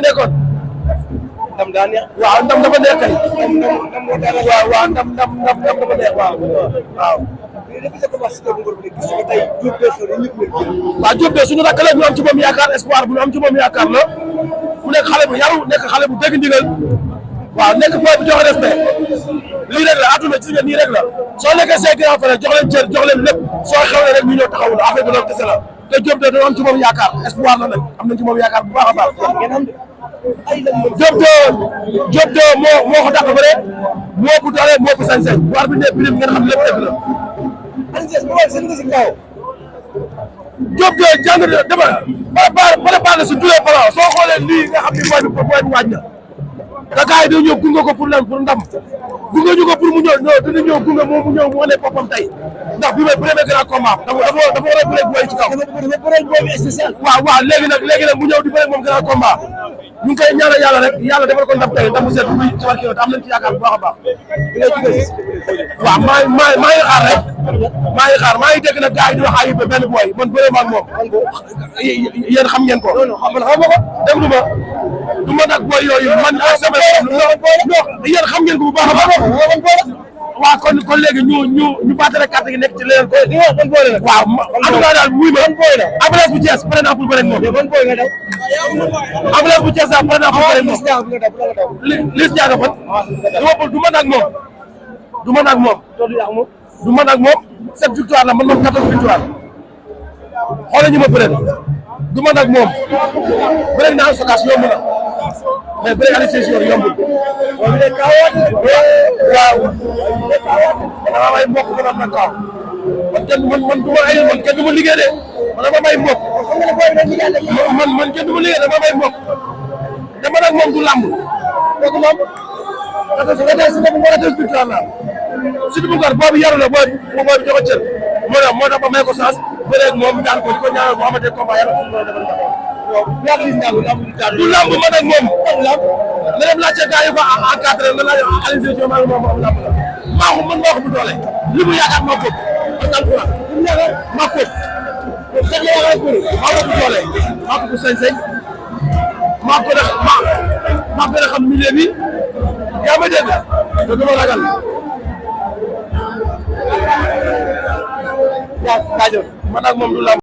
nekkoon. ndam daa neex. waaw ndam dafa neex kay. waaw ndam dafa neex waaw. waaw Diop de suñu rakk la ñu am ci moom yaakaar espoir bu ñu am ci moom yaakaar la mu nekk xale bu yaru nekk xale bu dégg ndigal waaw nekk booy bu joxe respect lii rek la àdduna ci nga nii rek la soo nekkee say grand frère jox leen cër jox leen lépp soo xewlee rek ñu ñëw taxawu la affaire bi loolu kese la te Diop de dañoo am ci moom yaakaar espoir la nag am nañ ci moom yaakaar bu baax a baax. Diop de moo ko dàq bëre moo ko doole moo ko sañ-sañ bu arbitre bi ne prime ngeen xam lépp dëgg la. Diop de jàng dama préparé su julee plan soo xoolee lii nga xam ni booy bi waaj na te gars yi dañoo ñëw gunge ko pour ndam gunge ñu ko pour mu ñëw dina ñëw gunge moom mu ñëw mu wane boppam tey ndax bi mooy premier grand combat dafa war a bëre booy ci kaw. waaw léegi nag mu ñëw di bëre moom grand combat ñu ngi koy ñaanal yàlla rek yàlla defal ko ndam tey ndam bu set buy ci wàllu kii te am nañ ci yaakaar bu baax a baax. waaw maa ngi xaar rek maa ngi dégg nag gars yi di wax ay benn booy man bëre ma ak moom yéen xam ngeen ko. man xaw ma ko déglu ma du ma nag booy yooyu man ak sama yéen xam ngeen ko bu baax a baax. waaw kon léegi ñu baatare carte gi nekk ci leneen ko. waaw en tout cas daal wuy ma. Ambulance bu Thiès pare naa pour bëre ak moom. Ambulance bu Thiès daal pare naa pour bëre ak moom. Liss Ndiago fan. du ma nag moom. du ma nag moom 7 victoire la man moom 14 victoire xoolal ñu ma bëre du ma nag moom bëre naa sokaas yomb na mais bëre Aliou Cissé yombul. waaw dama may mbokk man am na kaw man du ma ay man kenn du ma liggéey de man dama may mbokk man kenn du ma liggéey dama may mbokk dama nag moom du lamb kooku moom 14 victoire la surtout Boucar boobu yaru la boobu jox ko cër moo tax ba may ko chance bëreeg moom daan ko di ko ñaanal bu amatee combat yàlla ko defal du lamb man ak moom na dem laajte gars yi ko encadré na laaj Aliou Cissé maa ngi moom am lamb la maa ko bu doole li mu yaakaar maa ko maa ko bu doole maa ko bu sañ-sañ maa ko gën a xam milieu bi yaa ma dégg te du ma ragal man ak moom du lamb